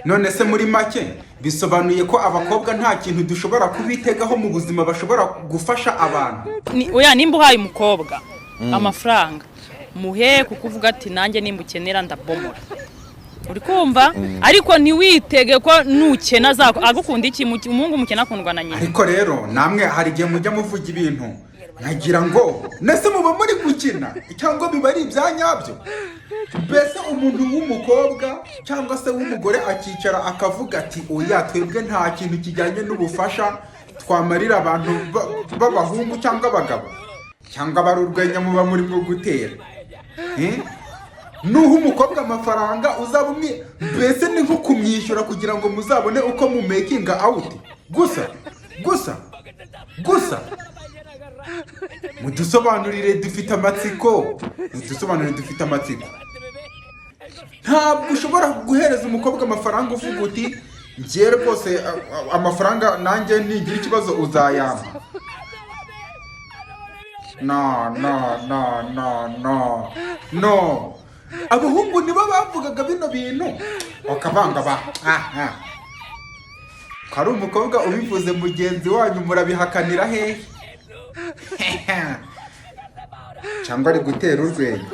None se muri make bisobanuye ko abakobwa nta kintu dushobora kubitegaho mu buzima bashobora gufasha abantu? Oya, nimba uhaye umukobwa amafaranga, muhe, kuko uvuga ati nanjye nimba ukenera ndabomora, uri kumva? Ariko ntiwitege ko nukena agukunda. Iki umuhungu mukena akundwa na nyina. Ariko rero namwe hari igihe mujya muvuga ibintu nkagira ngo nese muba muri gukina cyangwa biba ari ibya nyabyo. Mbese umuntu w'umukobwa cyangwa se w'umugore akicara akavuga ati oya, twebwe nta kintu kijyanye n'ubufasha twamarira abantu b'abahungu cyangwa abagabo, cyangwa bari urwenya muba murimo gutera? Eh? Nuha umukobwa amafaranga uzaba umwe, mbese ni nko kumwishyura kugira ngo muzabone uko mu makinga out gusa gusa gusa. Mudusobanurire, dufite amatsiko. Mudusobanurire, dufite amatsiko. Ntabwo ushobora guhereza umukobwa amafaranga uvuga uti ngiye rwose amafaranga nanjye nigira ikibazo uzayampa. No, no, no, no, no, no. Abahungu nibo bavugaga bino bintu bakavanga ba aha ko ari umukobwa ubivuze mugenzi wanyu, murabihakanira hehe? Cyangwa ari gutera urwenya?